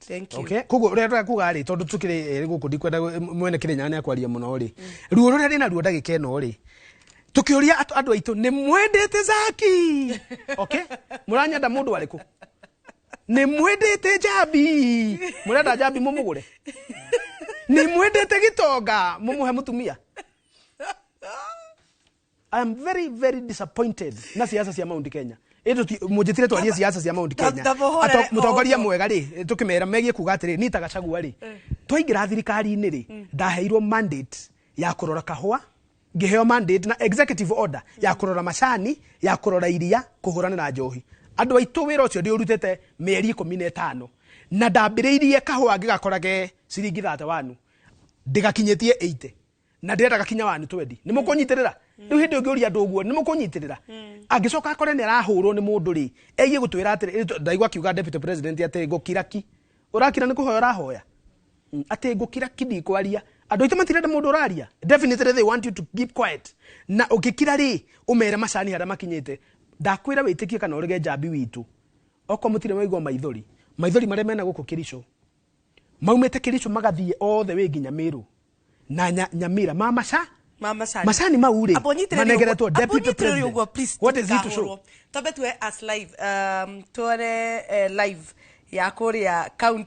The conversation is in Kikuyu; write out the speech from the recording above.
Thank you. Okay, koguo ũrĩa ndĩrenda kuga rĩ, tondũ tũkĩrĩ erĩ gũkũ, ndikwenda mwene Kĩrĩnyaga nĩ akwaria mũno rĩ, ruo rũrĩa ndĩna ruo ndagĩka ĩno rĩ, tũkĩũria andũ aitũ nĩ mwendete Zaki, okay, mũranyenda mũndũ arĩkũ? Nĩ mwendete Njambi? Mũrenda Njambi mũmũgũre? Nĩ mwendete Gĩtonga mũmũhe mũtumia? I am very very disappointed na siasa cia Mount Kenya. Ĩndũ mũnjĩtire twarie siasa cia Mount Kenya. Ndamũhũrĩre Mũtongoria ũguo. Mwega rĩ, tũkĩmera megie kuga atĩrĩ, niĩ ta Gachagua rĩ, twaingĩra thirikari-inĩ rĩ, ndaheirwo mandate ya kũrora kahũa, ngĩheo mandate na executive order ya kũrora macani, ya kũrora iria, kũhũrana na njohi. Andũ aitũ, wĩra ũcio ndĩũrutĩte mĩeri 15 na ndambĩrĩirie kahũa ngĩgakora ge ciringi 31, ndĩgakinyĩtie 80 na ndĩrenda gakinya 120. Nĩ mũkũnyitĩrĩra rĩu? Hĩndĩ ũngĩũria andũ ũguo, nĩ mũkũnyitĩrĩra? Angĩcoka akore nĩ arahũrwo nĩ mũndũ rĩ, eigie gũtwĩra atĩrĩ, ndaigua akiuga deputy president atĩ ngũkira ki. Ũrakira nĩ kũhoya ũrahoya? Atĩ ngũkira ki, ndikwaria. Andũ aitũ matirenda mũndũ ũraria. Definitely they want you to keep quiet. Na ũngĩkira rĩ, ũmere macani harĩa makinyĩte, ndakwĩra wĩtĩkie kana ũrege, Njambi witũ, okorwo mũtirĩ waigua maithori, maithori marĩa mena gũkũ Kĩricho, maumĩte Kĩricho magathiĩ othe wĩ nginya Mĩrũ na Nyamira ma maca Ma macani. Macani mau rĩ, Amba ũnyitĩrĩre manegeretwo ũguo- amba deputy ũnyitĩrĩre president. ũguo, please. What is he to show? Tũtikahũrwo. Twambe tuwe as live, tuone live ya kũrĩa county.